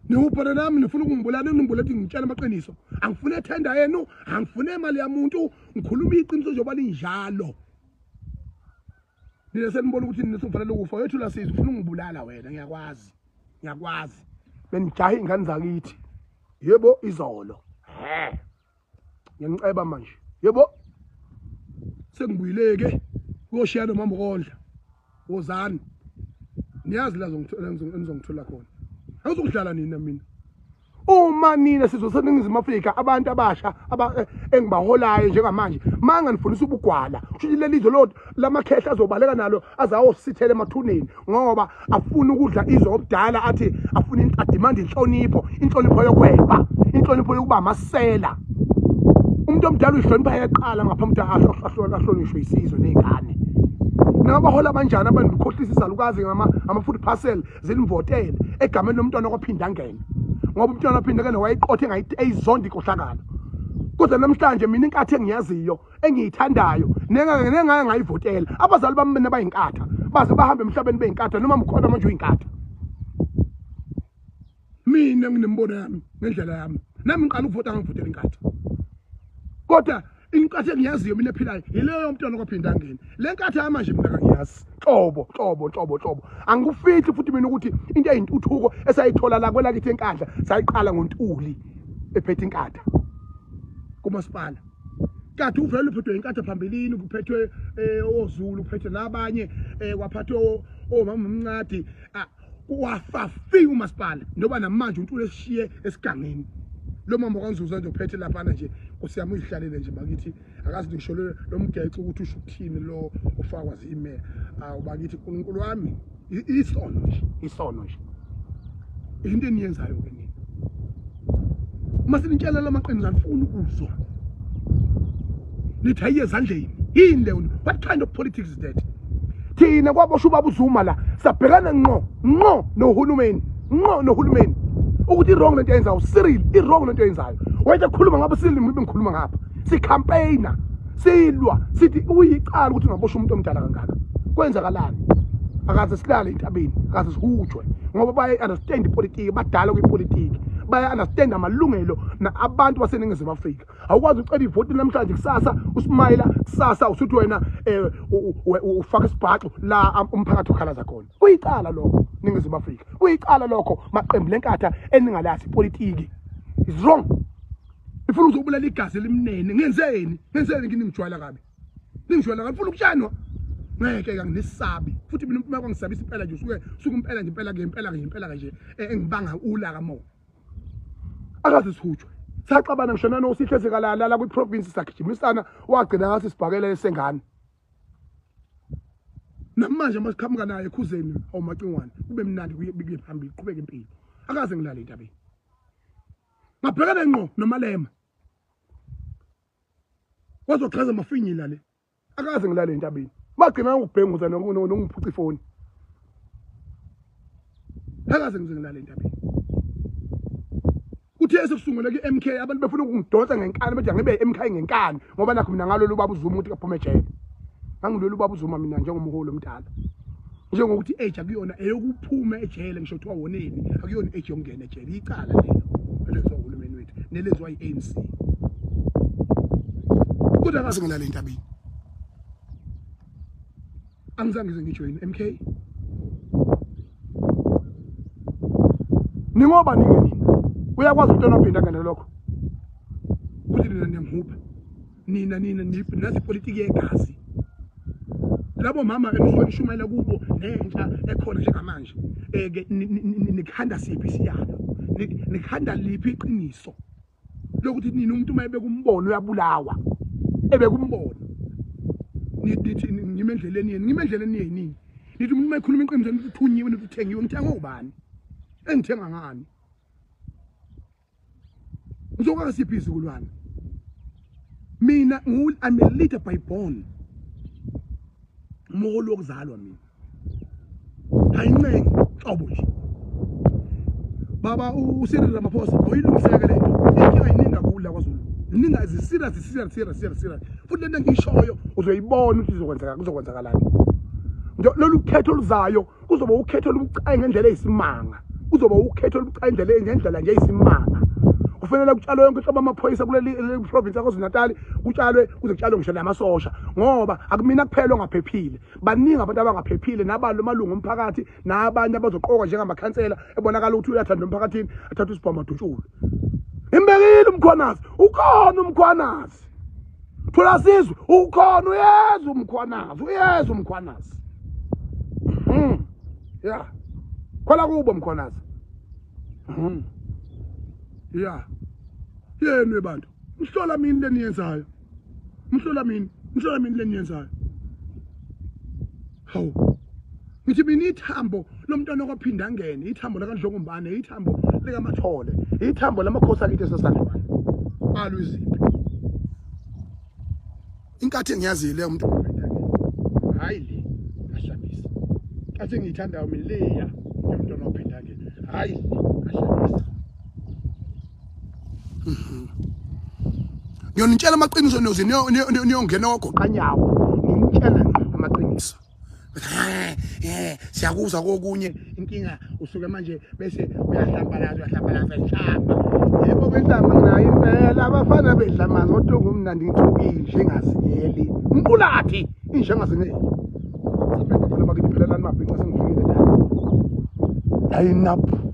Niwubhana nami nifuna ukungibulala, ningibulala ukuthi ngitshela amaqiniso. Angifune ethenda yenu, angifune imali yamuntu, ngikhuluma iqiniso njengoba linjalo. Nina senibona ukuthi nina sengifanele ukufa. Wethula sisi, ufuna ukungibulala wena, ngiyakwazi. Ngiyakwazi. Benijaha iy'ngane zakithi. Yebo izolo. He. Ngiyaniceba manje. Yebo. Sengibuyile-ke kuyoshiya nomama ukondla. Wozani. Niyazi la enizongithola khona. Angizokudlala nina mina. Uma nina sizwe seNingizimu Afrika abantu abasha engibaholayo njengamanje manganifundisa ubugwala kusho ukuthi leli zwe lo lamakhehla azobaleka nalo azawosithela emathuneni ngoba afuna ukudla izwe obudala athi afuna ademand inhlonipho, inhlonipho yokweba, inhlonipho yokuba amasela. Umuntu omdala uyihlonipha yeqala ngaphambi ukuthi ahlonishwe isizwe nezingane. Ningabahola kanjani abantu nikhohlisa izalukazi ngama ama-food parcel zinivotele egameni lomntwana kwaphinda angene, ngoba umntwana waphinda angene wayeqothe eyizonda inkohlakalo. Kodwa namhlanje mina inkathi engiyaziyo engiyithandayo nengake nengake ngayivotela, abazali bami mina bayinkatha, baze bahambe emhlabeni beyinkatha, noma mkhona manje uyinkatha. Mina nginembono yami ngendlela yami, nami ngiqala ukuvota ngangivotela inkatha, kodwa inkathi engiyaziyo mina ephilayo yileyo mntwana kwaphinda angene. Le nkathi yamanje mina kangiyazi hlobo hlobo hlobo hlobo. Angikufihli futhi mina ukuthi into eyintuthuko esayithola la kwelakithi eNkandla sayiqala ngoNtuli ephethe inkatha kumasipala. Kade uvele uphethwe inkatha phambilini, kuphethwe oZulu, kuphethwe nabanye, kwaphathwe omama uMncadi, wafafika umasipala noba namanje uNtuli esishiye esigangeni. Lo mama kaNzuza nje uphethe laphana nje, Nkosi yami, uyihlalele nje bakithi, akazi ngisho lo mgexo ukuthi usho ukuthini lo ofakwa zimeya. Awu bakithi, uNkulunkulu wami, isono nje, isono nje into eniyenzayo ke nina. Uma sinitshela lamaqiniso anifuni ukuzwa, nithi ayiye ezandleni. Yini leyo? What kind of politics is that? Thina kwaboshwa ubaba uZuma la, sabhekana ngqo ngqo nohulumeni, ngqo nohulumeni ukuthi i-wrong lento eyenzayo Cyril, i-wrong lento eyenzayo. Wayethe khuluma ngapha Cyril, ngibe ngikhuluma ngapha, sicampaigner, silwa, sithi uyicala ukuthi ungaboshwa umuntu omdala kangaka. Kwenzakalani? Akaze silale entabeni, akaze sihujwe, ngoba baye understand ipolitiki, badala kwipolitiki, baya understand amalungelo abantu baseNingizimu Afrika. Awukwazi ucela ivoti namhlanje, kusasa usimayila, kusasa usuthi wena ufaka isibhaxu la umphakathi ukhalaza khona. Kuyicala lokho Ningizimu Afrika, kuyicala lokho maqembu lenkatha eningalazi ipolitiki. Is wrong. Ifuna ukuzobulala igazi elimnene. Ngenzeni? Ngenzeni kini? Ngijwayela kabi, ningijwayela kabi. Ufuna ukutshanwa ngeke kanginesabi futhi mina. Uma kwangisabisa impela nje, usuke usuke impela nje, impela ke, impela ke, impela ke nje engibanga ulaka mo. Akaze sihujwe, saxabana ngisho nanoSihle Zikalala kwi-province, sagijimisana, wagcina ngathi sibhakela esengane. Namanje uma siqhamuka naye ekhuzeni awumacingwane kube mnandi, kuye phambili, qhubeka impilo. Akaze ngilale entabeni, ngabhekana ngqo noMalema wazochaza amafinyila le. Akaze ngilale entabeni, bagcina ngokubhenguza nokungiphuca ifoni. Akaze ngize ngilale entabeni. Kuthe sekusungulwe ku-MK abantu befuna ukungidonsa ngenkani, bethi angibe MK ngenkani, ngoba nakho mina ngalolu ubaba uZuma ukuthi kaphume ejele. Ngangilwela ubaba uZuma mina njengomholi omdala, njengokuthi age akuyona eyokuphuma ejele, ngisho kuthiwa woneni, akuyona age yokungena ejele. Icala lelo elenziwa uhulumeni wethu nelenziwa i-ANC. Kodwa akaze ngilale entabeni, angizange ngize ngijoyine MK. Ningoba nike nina uyakwazi ukuthi waphinda ngene lokho ukuthi nina niyangihupha nina, nina nazi ipolitiki yegazi. Labo mama enisuke nishumayela kubo nentsha ekhona njengamanje, ke nikhanda siphi isiyalo, nikhanda liphi iqiniso lokuthi nina umuntu uma ebeka umbono uyabulawa? Ebeka umbono nithi ngime endleleni yenu, ngime endleleni yenu. Nithi umuntu uma ekhuluma iqiniso nithi uthunyiwe, nithi uthengiwe. Ngithenga ubani? Engithenga ngani? Ngizokwaka siphi izizukulwane? Mina I'm a leader by born, umholi wokuzalwa mina, ayincengi nhlobo nje. Baba uCyril Ramaphosa, awuyilungiseke lento, inkinga iningi kakhulu la KwaZulu, iningi, ziserious, serious, serious, serious, serious. Futhi lento engiyishoyo uzoyibona ukuthi izokwenzeka, kuzokwenzakalani. Lolu khetho oluzayo kuzoba ukhetho olubucayi ngendlela eyisimanga. Kuzoba ukhetho olubucayi indlela ngendlela nje eyisimanga. Kufanele kutshalwe yonke inhlobo amaphoyisa kuleli province yaKwaZulu-Natal, kutshalwe kuze kutshalwe ngisho namasosha, ngoba akumina kuphela ongaphephile, baningi abantu abangaphephile, nabalo amalungu omphakathi nabanye abazoqokwa njengamakhansela ebonakala ukuthi uyathanda emphakathini, athathe isibhamu adutshulwe. Imbekile uMkhwanazi, ukhona uMkhwanazi, thola sizwe, ukhona, uyezwa uMkhwanazi, uyezwa uMkhwanazi. Ya, khola kubo Mkhwanazi. Ya, yenu bantu, mhlola mini leniyenzayo, mhlola mini, mhlola mini leniyenzayo. Hawu, ngithi mina ithambo lomntwana kwaphinda angene, ithambo lakaNdlongombane, ithambo likaMathole, ithambo lamakhosi akithi esasandlwana alwa izimpi. Inkathi engiyaziyo leyo umuntu waphinda, hayi le kaHlabisa. Inkathi engiyithandayo mina leya yomntwana waphinda angene, hayi le kaHlabisa. Ngiyonitshela amaqiniso, niyoze niyongena ogoqanyawo, nginitshela amaqiniso. Siyakuzwa kokunye, inkinga usuke manje bese uyahlambalaza, uyahlambalaza inhlamba. Yebo, kwenhlamba nginayo impela, abafana bedla amanzi otunga umnandi, ngithuki njengazinyeli umqulathi injengazinyeli. Sambe bafana bakithi, phelelani mabhinca, sengifikile dad. Line up.